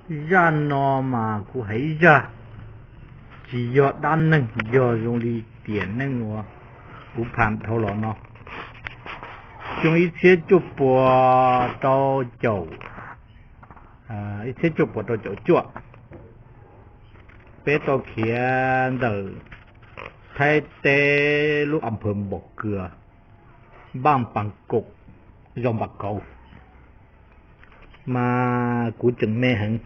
Zaj no mas kuv hais ib zaj, tsis yog dab neeg, yog zoo li tiam neej uas kuv pham dhau los no. Xyoo ib txhiab cuaj puas rau caum, ib txhiab cuaj puas rau caum cuaj, peb tau khiav ntawm Thaib teb lub a phawv Npaum Kws, npaj Pas Kaum, zos Npas Kauv, mas kuv tseem me heev.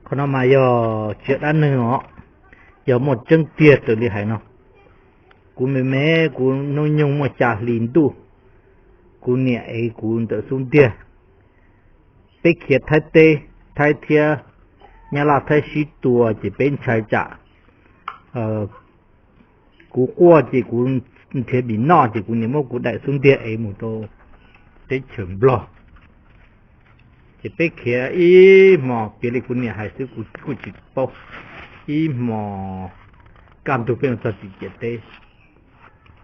Qhov no mas yog tsis yog dab neeg os, yog muaj tseeb tiag raws li hais no. Kuv me me, kuv hnub nyoog muaj xya hli ntuj, kuv niam ev kuv ntawm xub ntiag. Peb khiav Thaib teb, Thaib thiab Nyab Laj Thaib sib tua ces peb ntshai tsam kuv quaj ces kuv nrhiav mis noj ces kuv niam muab kuv daim xub ntiag ev mus rau teb chaws Nplog. Ces peb khiav ib hmos, piav li kuv niam hais xwb, kuv kuj tsis paub, ib hmos kaj ntug peb mus txog tim ciam teb.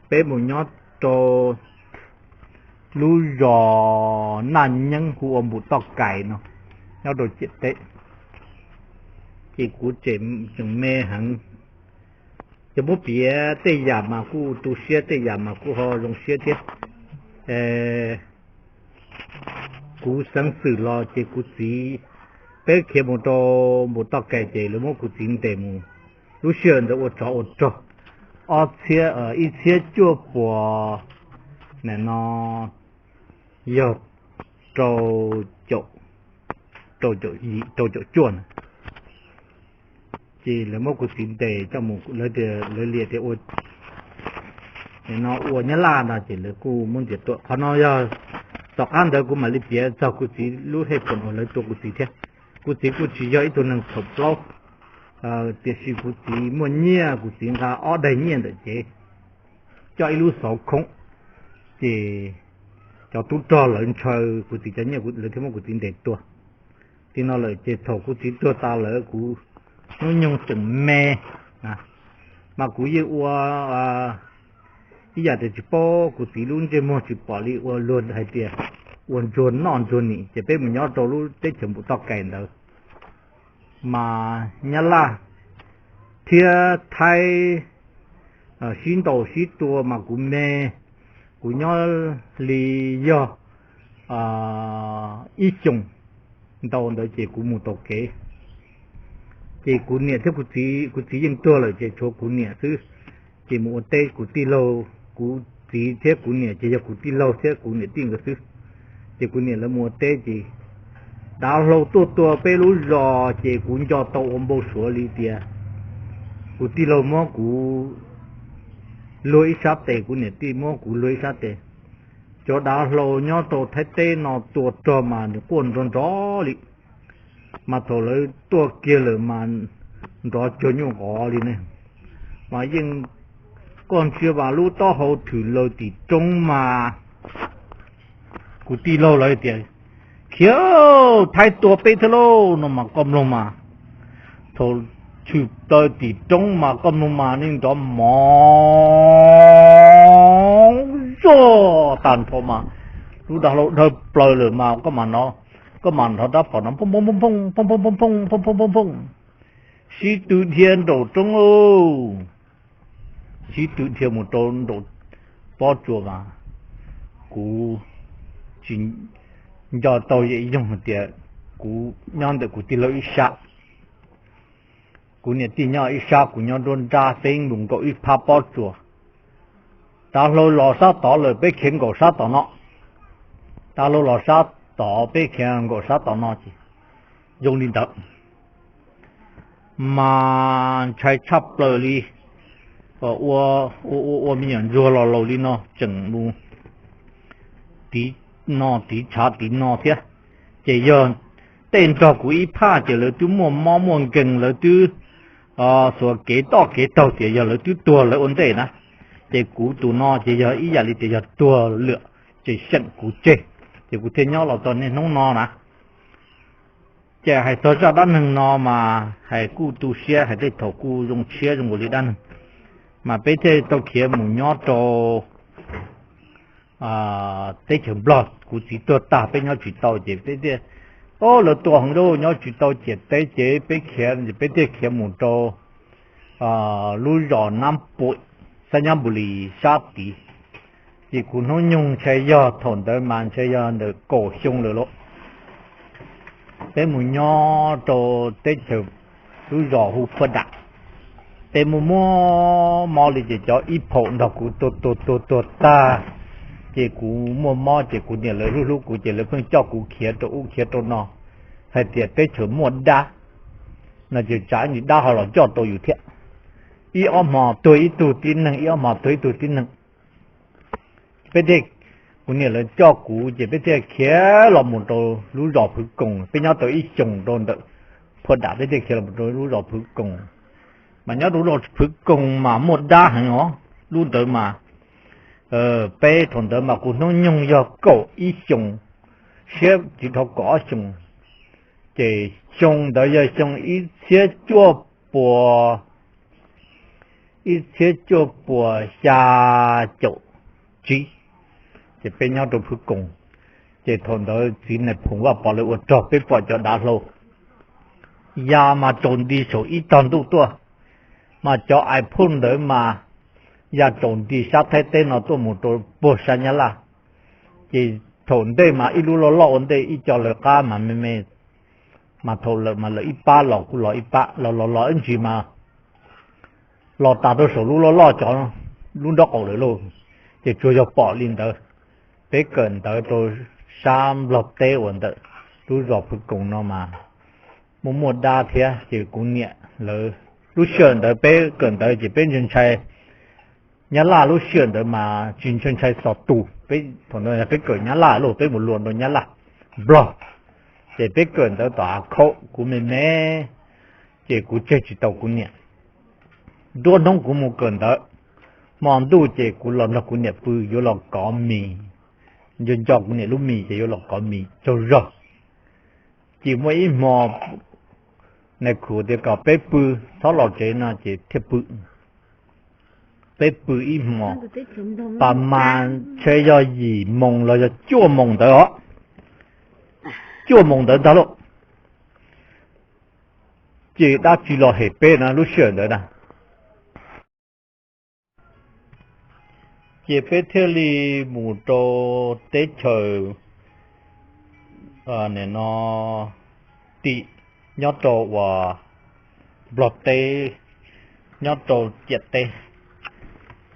Peb mus nyob rau lub zos Naj Nyeeb hu ua Npum Toj Kais no, nyob rau ciam teb. Ces kuv tseem me heev, ces muab piav tej yam mas kuj tu siab, tej yam mas kuj ho zoo siab thiab. Kuv xeev xwm los ces kuv txiv, peb khiav mus rau Npum Toj Kais ces lawv muab kuv txiv ntes mus. Lub sij hawm ntawd ua tsov ua rog, ob txhiab, ib txhiab cuaj puas, nim no yog rau caum, rau caum cuaj na. Ces lawv muab kuv txiv ntes coj mus, lawv tias, lawv liam tias ua, nim no ua Nyab Laj no ces lawv kuj muab ntiav tua. Qhov no yog tom qab ntawd kuv mam li piav txog kuv txiv lub hej phoom uas lawv tua kuv txiv thiab. Kuv txiv kuj tsis yog ib tug neeg txhaum plaub, tiam sis kuv txiv muaj nyiaj, kuv txiv nqa ob daim nyiaj ntawm cev coj ib lub xauv khoob, ces cov tub rog lawv ntshaw kuv txiv cov nyiaj, lawv thiaj muab kuv txiv ntes tua. Li no lawm ces thaum kuv txiv tuag tas lawm kuv hnub nyoog tseem me, mas kuv yeej ua ib yam tias tsis paub kuv txiv lub ntsej muag, tsis pom li, ua luag hais tias ua ntsuag noj ntsuag nim. Ces peb mus nyob rau lub teb chaws Npum Toj Kais ntawd, mas Nyab Laj thiab Thaib sib ntaus sib tua mas kuv me, kuv nyob li yog ib xyoos ntau ntawd ces kuv mus taus kev. Ces kuv niam thiab kuv txiv, kuv txiv yeej tuag lawm ces tshuav kuv niam xwb. Ces mus ua teb, kuv tij laug, kuv txiv thiab kuv niam ces yog kuv tij laug thiab kuv niam tij nkawd xwb. Ces kuv niam lawv mus ua teb ces dav hlau tuaj tua peb lub zos ces kuv nco tau ua npau suav li tias kuv tij laug muab kuv luag ib sab tes, kuv niam tij muab kuv luag ib sab tes. Cov dav hlau nyob rau Thaib teb no tua rog mas nws quaj nrov nrov li, mas thaum lawv tuaj kiag lawm mas nrov cuag nyuj qov li ne. Mas yeej, koj ntsia mas lub taub hau thwm laws tim roob mas kuv tij laug lawv tias, Khiav, Thaib tua peb thiab lauj, no mas koj mloog mas. Thaum tshwm plaws tim roob mas koj mloog mas nej nrov mov zoj tag nrho mas, lub dav hlau dhawv plaws lawm mas koj mam nrov, koj mam nrov rab phom no phooj phooj phooj phooj phooj phooj phooj phooj phooj phooj phooj, sib tw dhia nraum roob, sib tw dhia mus rau nraum pob tsuas mas kuv tsis nco tau yam yoog hais tias kuv nyob ntawm kuv tij laug ib sab, kuv niam tij nyob ib sab, kuv nyob nruab nrab, peb mus nkaum ib phab pob tsuas. Dav hlau los sab tod lawm, peb khiav nkaum sab tom no. Dav hlau los sab tod, peb khiav nkaum sab tom no ces zoo li ntawd. Mas ntshai tshaj plaws li, ua ua ua me nyuam ntsuag los laus li no tseem mus tiv no tiv tshav tiv no thiab. Ces yog tej nrog kuv ib phaj ces lawv twb muaj mob muaj nkeeg, lawv twb xuas kev toj kev taug tias yog lawv twb tuag lawv ua ntej na. Ces kuv tus no ces yog ib yam li tias yog tuag lawm, ces xyeem kuv tseg, ces kuv thiaj nyob los txog niaj hnub no na. Ces hais txog zaj dab neeg no mas hais kuj tu siab, hais tej thaum kuj zoo siab zoo nkaus li dab neeg. Mas peb thiaj tau khiav mus nyob rau teb chaws Nplog, kuv txiv tuag tag peb nyob tsis tau ces peb thiaj Ob, lawv tuaj heev lawm, nyob tsis tau ciam teb ces peb khiav, peb thiaj khiav mus rau lub zos Nab Pum, Xab Nyab Npus Lis sab tid. Ces kuv hnub nyoog ntshai yog thaum ntawd mas ntshai yog ntawm kaum xyoo lawm lauj. Peb mus nyob rau teb chaws lub zos hu Phuaj Dam. Peb muaj muaj mob li ces cov ib phaum nrog kuv tuag tuag tuag tuag tag. Ces kuv muaj mob ces kuv niam lawv hlub hlub kuv ces lawv pheej coj kuv khiav rau ub khiav rau no, hais tias teb chaws muaj dab no ces tsam ib ntsis dab ho los coj tau yus thiab. Ib ob hmo tuag ib tug tib neeg, ib ob hmo tuag ib tug tib neeg. Peb thiaj, kuv niam lawv coj kuv ces peb thiaj khiav los mus rau lub zos Phwv Koos. Peb nyob tau ib xyoos rau ntawm Phuaj Dam, peb thiaj khiav los rau lub zos Phwv Koos. Mas nyob rau lub zos Phwv Koos mas muaj dab heev os. Lub ntawd mas peb thaum ntawd mas kuv hnub nyoog yog kaum ib xyoos, siab tsis dhau kaum ob xyoos. Ces xyoo ntawd yog xyoo ib txhiab cuaj puas ib txhiab cuaj puas xya caum tsib. Ces peb nyob rau Phwv Koos, ces thaum ntawd txiv Nais Phoo Vaj Pov lawv ua rog, peb pom cov dav hlau ya mas tsaus nti saum ib tog ntuj tuaj, mas cov ais phauj ntawd mas ya tsaus nti sab Thaib teb no tuaj mus rau puag sab Nyab Laj. Ces thaum ntej mas ib lub loj loj ua ntej, ib co lawv qab mas me me, mas thaum lawm mas lawv ib pab los kuj los ib pab, los los los ib ntsis mas los tas rau saum lub loj loj cov lub nraub qaum lawm lauj. Ces tsuas yog pom li ntawd. Peb kawm ntawv rau sab Nplog teb uas ntawm lub zos Phwv Koos no mas muaj muaj dab thiab. Ces kuv niam lawv, lub sij hawm ntawd peb kawm ntawv ces peb ntshai ntshai Nyab Laj, lub sij hawm ntawd mas tsis ntshai ntshai xov tus, peb thaum ntawd peb kawm Nyab Laj lauj, peb mus luas rau Nyab Laj, Nplog. Ces peb kawm ntawv tom av khaum, kuv me me, ces kuv tseg tsis tau kuv niam. Nruab hnub kuv mus kawm ntawv, hmo ntuj ces kuv los nrog kuv niam pw, yuav los kov mis, nco nco kuv niam lub mis ces yuav los kov mis tsaug zog. Ces muaj ib hmo nais khu tias kom peb pw, txhob los tsev no ces thiaj pw. Peb pw ib hmo, pas mas ntshe yog yim moos los yog cuaj moos ntawd os, cuaj moos ntawd ntag lauj. Ces dab tsi los hem peb na lub sij hawm ntawd na. Ces peb thiaj li mus rau teb chaws, nim no, tim nyob rau uas Nplog teb, nyob rau ciam teb.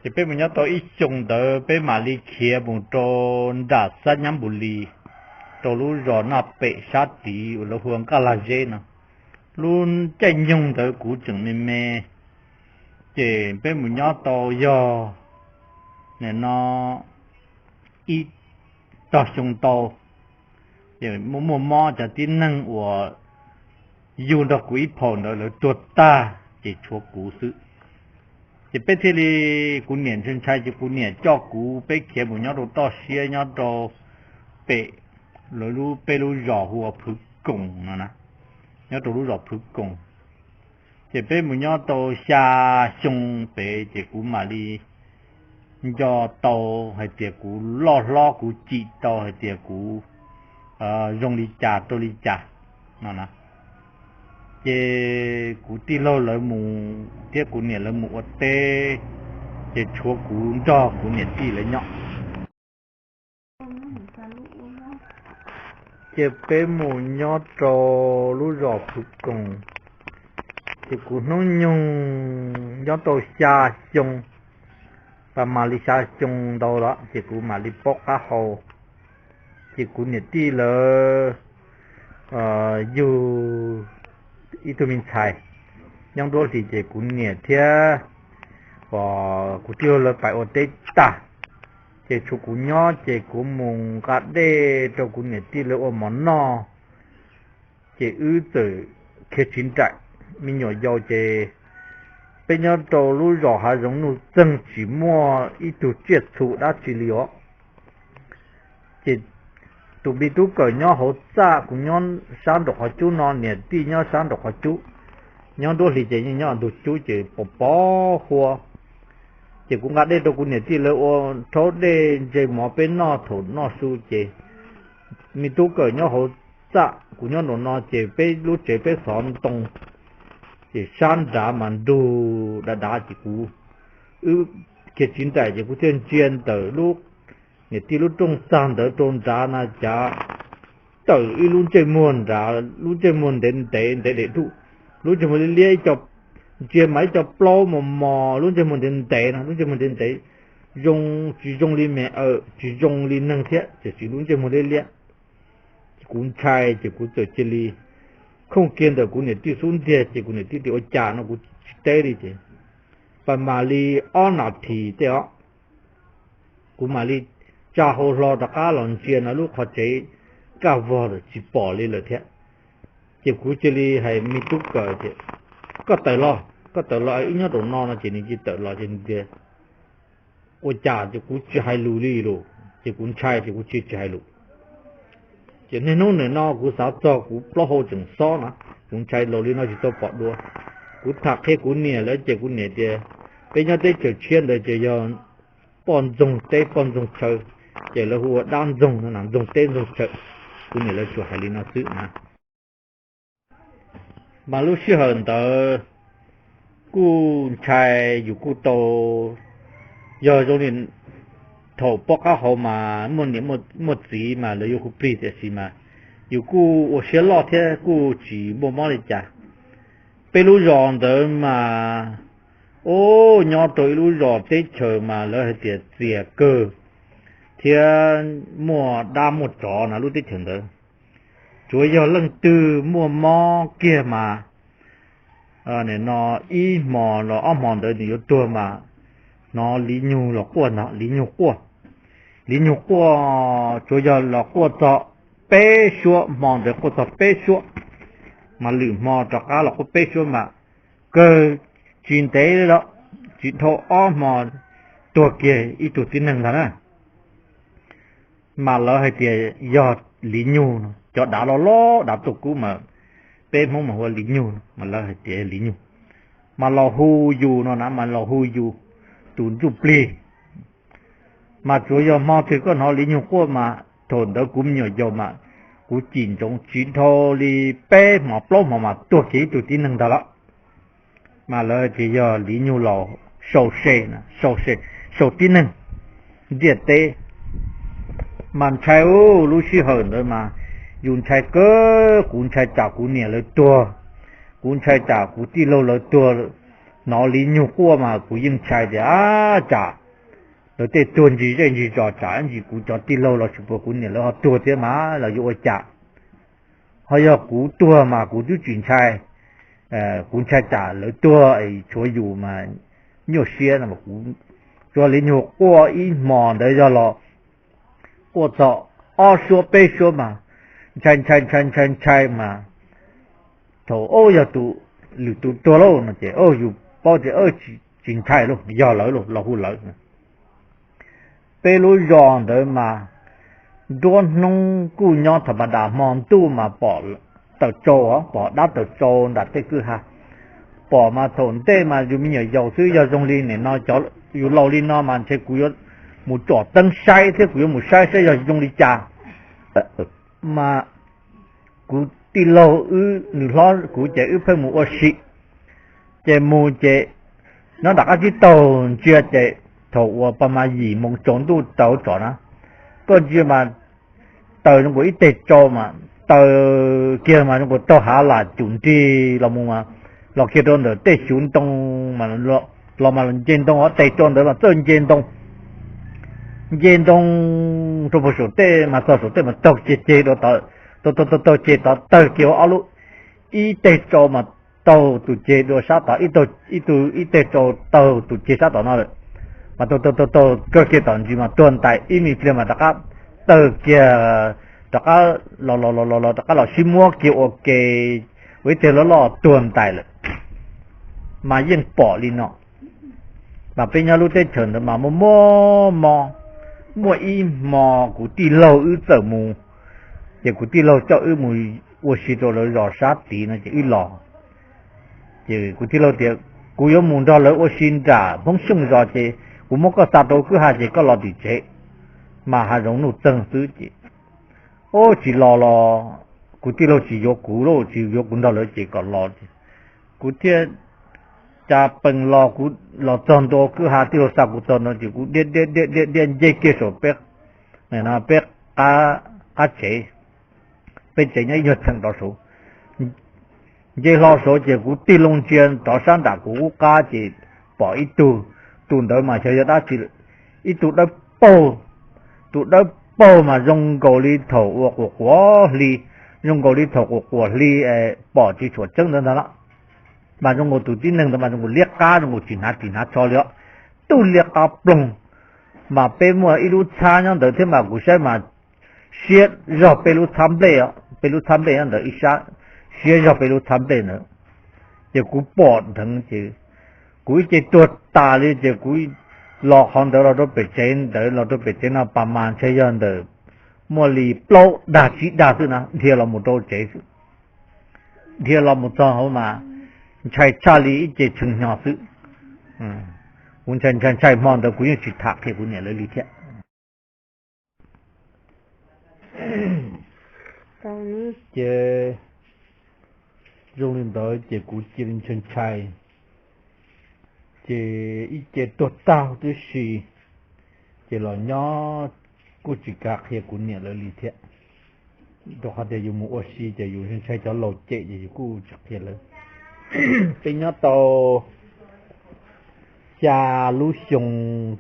Ces peb mus nyob tau ib xyoo ntawd peb mam li khiav mus rau nram Xab Nyab Npus Lis, rau lub zos Naj Pem sab tid uas lawv hu ua Nkaj Lag Zeb no. Lub caij nyoog ntawd kuv tseem me me, ces peb mus nyob tau yog nim no ib tog xyoo tau, ces muaj muaj mob, cov tib neeg uas yug nrog kuv ib phaum ntawd lawv tuag tag, ces tshuav kuv xwb. Ces peb thiaj li, kuv niam ntshai ntshai ces kuv niam coj kuv peb khiav mus nyob rau toj siab nyob rau pem lawv lub, peb lub zos hu ua Phwv Koos no na, nyob rau lub zos Phwv Koos. Ces peb mus nyob tau xya xyoo pem ces kuv mam li nco tau hais tias kuv loj hlob, kuv cim tau hais tias kuv zoo li cas rau li cas no na. Ces kuv tij laug lawv mus thiab kuv niam lawv mus ua teb, ces tshuav kuv nrog kuv niam tij lawv nyob. Ces peb mus nyob rau lub zos Phwv Koos, ces kuv hnub nyoog nyob tau xya xyoo, pas mam li xya xyoo ntau lawm ces kuv mam li paub qab hau. Ces kuv niam tij lawv yug ib tug me ntxhais nyob nruab hlis, ces kuv niam thiab kuv tij laug lawv pais ua teb tag, ces tshuav kuv nyob, ces kuv mus nqa dej rau kuv niam tij lawv ua mov noj, ces wb txawm khiav tsiv nraim. Me nyuam yaus ces peb nyob rau lub zos hav zoov nuj txeeg tsis muaj ib tug tsiaj txhu dab tsi li os. Ces tus me tub kawm nyob hauv txaj, kuv nyob sab nraum qhov cub no, niam tij nyob sab nraum qhov cub, nyob nruab hlis ces yeej nyob ntug cub ces pos pos huab. Ces kuv nqa dej rau kuv niam tij lawv ua rhaub dej ntse mov peb noj, thaum noj su ces me tub kawm nyob hauv txaj, Kuv nyob nraum no ces peb lub tsev peb xov ntoo, ces sab nrad mas nrug dav dav ces kuv, wb kiag tsis nraim ces kuv thiaj ntsia ntawm lub, niam tij lub rooj txag ntawd rau nrad na cas tawm ib lub ntsej muag nrad, lub ntsej muag ntev ntev ntev daim duj, lub ntsej muag liab liab, ntsia mas ib co plaub mos mos, lub ntsej muag ntev ntev no, lub ntsej muag ntev ntev, zoo tsis zoo li me, tsis zoo li neeg thiab, tiam sis lub ntsej muag liab liab. Ces kuv ntshai ces kuv txawm cia li khooj kiag ntawm kuv niam tij xub ntiag, ces kuv niam tij tias ua cas no kuv tsis teb li ces, pas mam li ob nas this tej os, kuv mam li tsa hau hlo rov qab los ntsia no lub qhov tsev kaj vog tsis pom li lawm thiab. Ces kuv cia li hais me tub kawm tias, koj tawm los, koj tawm los wb nyob rau no no ces nws cia li tawm los ces nws tias, ua cas ces kuv tsis hais lus li lawm ces kuv ntshai ces kuv tsis tsis hais lus. Ces niaj hnub nim no kuv xav txog kuv plaub hau tseem xob na, kuv ntshai laus li no tsis tau pom dua. Kuv tham qhia kuv niam lawv ces kuv niam tias, peb nyob teb chaws tshiab ntawd ces yog poj ntxoog teb poj ntxoog chaw, ces lawv hu ua dab ntxoog no, ntxoog teb ntxoog chaw. Kuv niam lawv tsuas hais li no xwb na. Mas lub sij hawm ntawd kuj ntshai, yus kuj tau, yog zoo li thaum poj qab hauv mas muaj niam muaj txiv mas lawv yuav hu plig, tiam sis mas yus kuj ua siab loj thiab kuj tsis muaj mob li cas. Peb lub zos ntawd mas, ub, nyob rau ib lub zos teb chaws mas lawv hais tias txias kawg thiab muaj dab muaj tsov na lub teb chaws ntawd. Tsuav yog leej twg muaj mob kiag mas, nim no ib hmo los ob hmo ntawd nws yuav tuag mas hnov liv nyug los quaj, hnov liv nyug quaj. Liv nyug quaj tsuav yog los quaj txog peb suab, hmo ntawd quaj txog peb suab, mas lwm hmo rov qab los quaj peb suab mas kawg tsis ntev li, tsis dhau ob hmo tuag kiag ib tug tib neeg ntag na. Mas lawv hais tias yog liv nyug no, cov dav loj loj dav tuaj kub mas peb Hmoob mas hu ua liv nyug no, mas lawv hais tias liv nyug, mas los hu yus no na, mas los hu yus tus ntsuj plig. Mas tsuav yog hmo twg koj hnov liv nyug quaj mas thaum ntawd kuv me nyuam yaus mas kuv cim ntsoov tsis dhau li peb hmo plaub hmo mas tuag kiag ib tug tib neeg ntag lawm. Mas lawv tias yog liv nyug laus sau se, sau tib neeg ntiaj teb. Mas ntshai ub, lub sij hawm ntawd mas yus ntshai kawg, kuv ntshai tsam kuv niam lawv tuag, kuv ntshai tsam kuv tij laug lawv tuag. Hnov liv nyug quaj mas kuv yeej ntshai tias tsam lawv tej tuag ntsis zej ntsis zos, tsam ntsis kuv cov tij laug los sis puas kuv niam lawv ho tuag thiab mas los yuav ua cas. Ho yog kuv tuag mas kuv twb tsis ntshai, kuv ntshai tsam lawv tuag es tshuav yus mas nyuaj siab no. Tsuav liv nyug quaj ib hmos ntawd yog los quaj txog ob suab peb suab mas ntshai ntshai ntshai ntshai ntshai mas thaum ub yog tus, lwm tus tuag lauj no ces yus paub tias tsis ntshai lauj, yog lawv lauj, los hu lawv. Peb lub zos ntawd mas nruab hnub kuj nyob tha ma das, hmo ntuj mas pom tawm tsau, pom dab tawm tsau nram tej kwj ha. Pom mas thaum ntej mas yus me nyuam yaus xwb, yog zoo li nim no cov yus laus li no mas ntshe kuv yuav mus tsom teeb saib thiab, kuv yuav mus saib saib yog zoo li cas. Mas kuv tij laug wb, nws hlob kuv ces wb pheej mus ua si. Ces mus ces nyob nram qab tsib taug ntsia ces thaum uas pa mas yim moo tsaus ntuj taws tsov na, koj ntsia mas taws zoo nkaus ib teg tsau mas taws kiag mas zoo nkaus taug hav lam cum nrig los mus, los kiag rau ntawm tej xyuv ntoo mas, los mas los nce ntoo, ob teg tsau ntawd mas txawj nce ntoo. Nce ntoo rau puag saum tej mas txog saum tej mas taug ceg ceg dua tod, taug taug taug ceg tod tawg kiag ob lub, ib teg tsau mas taug tus ceg dua sab tod, ib teg tsau taug tus ceg sab tom no lawm, mas taug taug taug taug kawg kiag tom ntsis mas tuag ntais, ib me pliag mas rov qab tawg kiag, rov qab los los los los los rov qab los sib muab kiag ua ke, ua ib teg loj loj tuag ntais lawm. Mas yeej pom li no. Mas peb nyob lub teb chaws ntawd mas muaj muaj mob, muaj ib hmo kuv tij laug wb txawm mus, ces kuv tij laug coj wb mus ua si rau lawv zos sab tid no ces wb los. Ces kuv tij laug tias, kuv yuav mus nrog lawv ua si nram Hmoob Xyooj zos ces kuv muab koj xa rau kwj ha ces koj los tim tsev. Mas hav zoov nuj txeeg xwb ces, ub, tsis los los kuv tij laug tsis yuav kuv lauj, tsis yuav kuv nrog lawv ces kom los. Kuv thiaj cas pees los, kuv los txog ntua kwj ha, tij laug xa kuv txog no ces kuv diaj diaj diaj diaj diaj nce kiag saum peb, peb qab tsev, peb tsev nyob ib nyuag txheem rov saud. Nce hlo saud ces kuv tig loo ntsia rov sab nram kuv qub qab ces pom ib tug, tus ntawd mas xyov yog dab tsi, ib tug dawb paug, tus dawb paug mas zoo nkaus li thaum uas quas quas hli, zoo nkaus li thaum quas quas hli pom tsis tshua tseeb ntawd ntag los, mas zoo nkaus tus tib neeg ntawd mas zoo nkaus liab qab, zoo nkaus tsis hnav ris hnav tsho li os, tub liab qab ploog. Mas peb muaj ib lub txhab nyob ntawd thiab mas kuv saib mas siab zog peb lub txhab nplej, peb lub txhab nplej nyob ntawd ib sab, siab zog peb lub txhab nplej ntawd. Ces kuv pom dheev ces kuv ib ce tuag tas li ces kuv los qhov ntawd los rau pem tsev ntawd, los rau pem tsev no pas mas ntshai yog ntawm muaj li plaub dag tsib dag xwb na, dhia los mus rau tsev xwb. Dhia los mus txog hauv mas ntshai tshaj li ib ce tshee hnyo xwb. Kuv ntshai ntshai ntshai hmo ntawd kuv yeej tsis tham qhia kuv niam lawv li thiab. Ces zoo li ntawd ces kuv cia li ntshai ntshai, ces ib ce tuag tag huv tib si, ces los nyob kuj tsis kav qhia kuv niam lawv li thiab. Rau qhov tias yus mus ua si ces yus ntshai cov laus cem ces yus kuj tsis qhia lawv. Peb nyob tau xya lub xyoo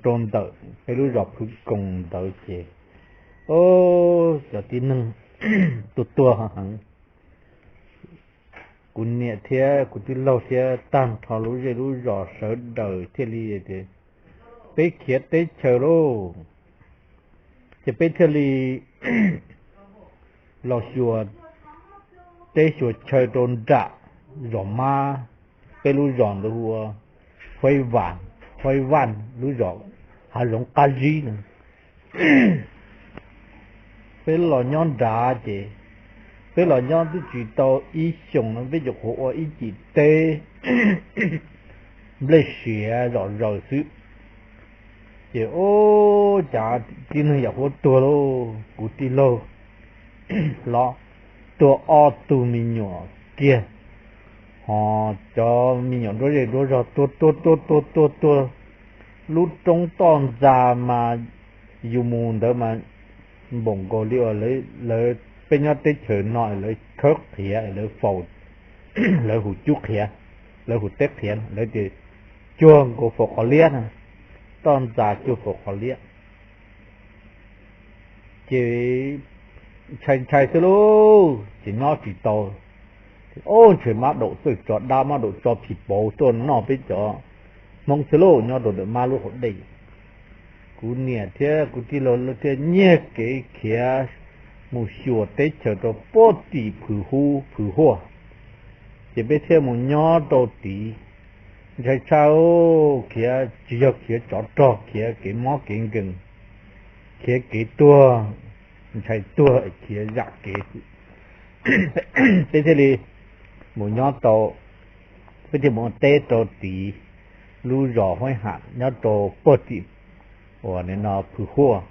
rau ntawm peb lub zos Phwv Koos ntawd ces, o, cov tib neeg tuag tuag heev. Kuv niam thiab kuv tij laug thiab tag nrho lub zej lub zos sawv daws thiaj li tias, peb khiav teb chaws lauj. Ces peb thiaj li los xyuas teb xyuas chaw rau nram zos mab, peb lub zos ntawd hu ua Huaib Vaj, Huaib Vaj lub zos hav zoov qab zib na. Peb los nyob nrad ces, peb los nyob twb tsis tau ib xyoos no peb nyuam qhuav ua ib cim teb nplej siav zom zaws xwb. Ces ub, cas tib neeg yam huab tuag lauj, kuv tij laug hlob tuag ob tug me nyuam kiag, ho cov me nyuam nruab zej nruab zog tuag tuag tuag tuag tuag tuag. Lub roob toj ntxas mas yus mus ntawd mas npaum nkaus li uas lawv, peb nyob teb chaws no lawv khawb qhiav, lawv faus, lawv hu cub qhiav, lawv hu teb qhiav, lawv tias cuag nkaus faus qhov liab na, toj ntxas cuag faus qhov liab. Ces ntshai ntshai xwb lauj, ces nyob tsis tau. Ub, ntshe mab daum txawj tso dab, mab daum tso phim pauv tuaj noj peb cov Hmoob xwb lauj, nyob rau ntawm mab lub hauv dej. Kuv niam thiab kuv tij laug thiaj nyiag kev khiav mus xyuas teb chaws rau puag tim Phwv Hub, Phwv Huaj. Ces peb thiaj mus nyob rau tid, ntshai tshaj, khiav tsis yog khiav tsov rog, khiav kev mob kev nkees, khiav kev tuag, ntshai tuag khiav zam kev. Peb thiaj li mus nyob tau, peb thiaj mus ua teb rau tid, lub zos Huaib Ham nyob rau puag tim uas no Phwv Huaj.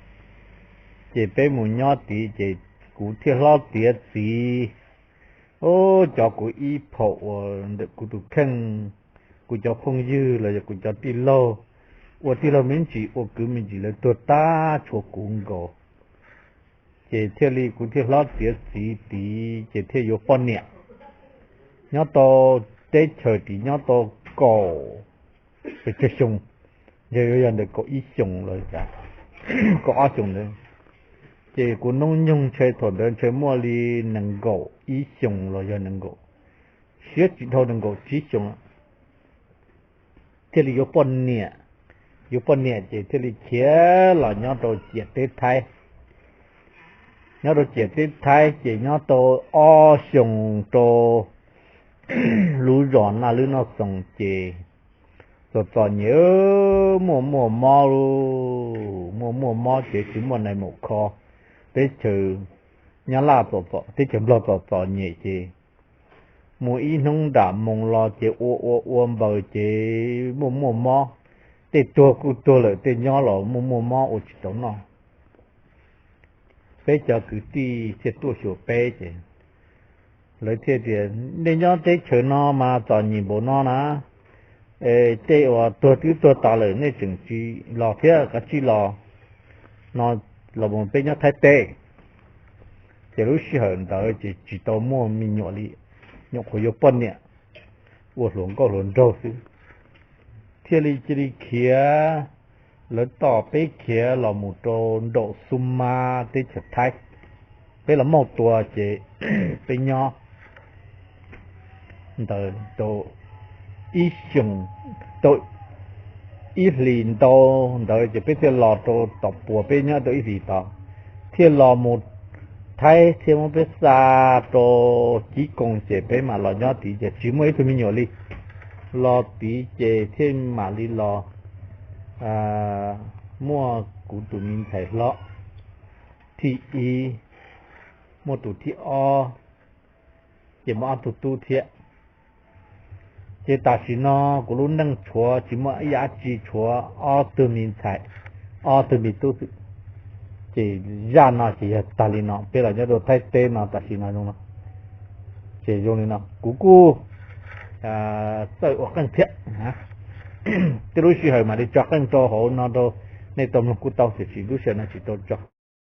Ces peb mus nyob tid ces kuv thiaj hlob tiav txiv, o, cov kuv ib phaum uas ntawm kuv tus kheej, kuv cov phooj ywg los yog kuv cov tij laug, ua tij laug me ntsis ua kwv me ntsis lawv tuag tag tshua kuv nkaus. Ces thiaj li kuv thiaj hlob tiav txiv tid ces thiaj yuav poj niam. Nyob tau teb chaws tid nyob tau kaum pes tsawg xyoo, yog, yog ntawm kaum ib xyoos los cas, kaum ob xyoos ntawd. Ces kuv noob nyoog ntshe thaum ntawd ntshe muaj li nees nkaum ib xyoos los yog nees nkaum, siab tsis dhau nees nkaum tsib xyoos. Thiaj li yuav poj niam, yuav poj niam ces thiaj li khiav los nyob rau ciam teb Thaib. Nyob rau ciam teb Thaib ces nyob tau ob xyoos rau lub zos Naj Lwb Noj Xoos ces txom txom nyem, muaj muaj mob lauj, muaj muaj mob ces tsis muaj nais maum kho. Teb chaws Nyab Laj, teb chaws Nplog txom txom nyem ces mus ib hnub nram moos los ces ua ua ua npaws ces muaj muaj mob. Tej tuag kuj tuag lawm, tej nyob los muaj muaj mob ua tsis tau noj. Peb cov kwv tij thiaj tuaj xyuas peb ces Lawv thiaj tias, nej nyob teb chaws no mas txom nyem npaum no na, tej uas tuag twb tuag tas lawm nej tseem tsis los thiab, kav tsij los no, los mus peb nyob Thaib teb. Ces lub sij hawm ntawd ces tsis tau muaj me nyuam li, nyuam qhuav yuav poj niam, ua hluas nkauj hluas nraug xwb, thiaj li cia li khiav, lawv tom peb khiav los mus rau nraum Xu Mas teb chaws Thaib. Peb los muaj tua ces peb nyob ntawd rau ib xyoos, tau ib hlis ntau ntawd ces peb thiaj los rau tom Puas, peb nyob rau ib hlis tod, thiaj los mus Thaib thiaj muab peb xa rau Cib Koos ces peb mam los nyob tid ces tsis muaj ib tug me nyuam li. Los tid ces thiaj mam li los muaj kuv tus me ntxhais hlob thib ib, muaj tus thib ob, ces muaj ob tug tub thiab. Ces tam sim no kuv lub neej tshuav tsis muaj ib yam dab tsi, tshuav ob tug me ntxhais, ob tug me tub xwb. Ces zaj no ces yog tag li no, peb los nyob rau Thaib teb no tam sim no zoo no. Ces zoo li no kuv kuj txawj ua qeej thiab. Tej lub sij hawm mam li tso qeej rau hauv no rau nej tau mloog kuj tau, tiam sis lub sij hawm no tsis tau tso.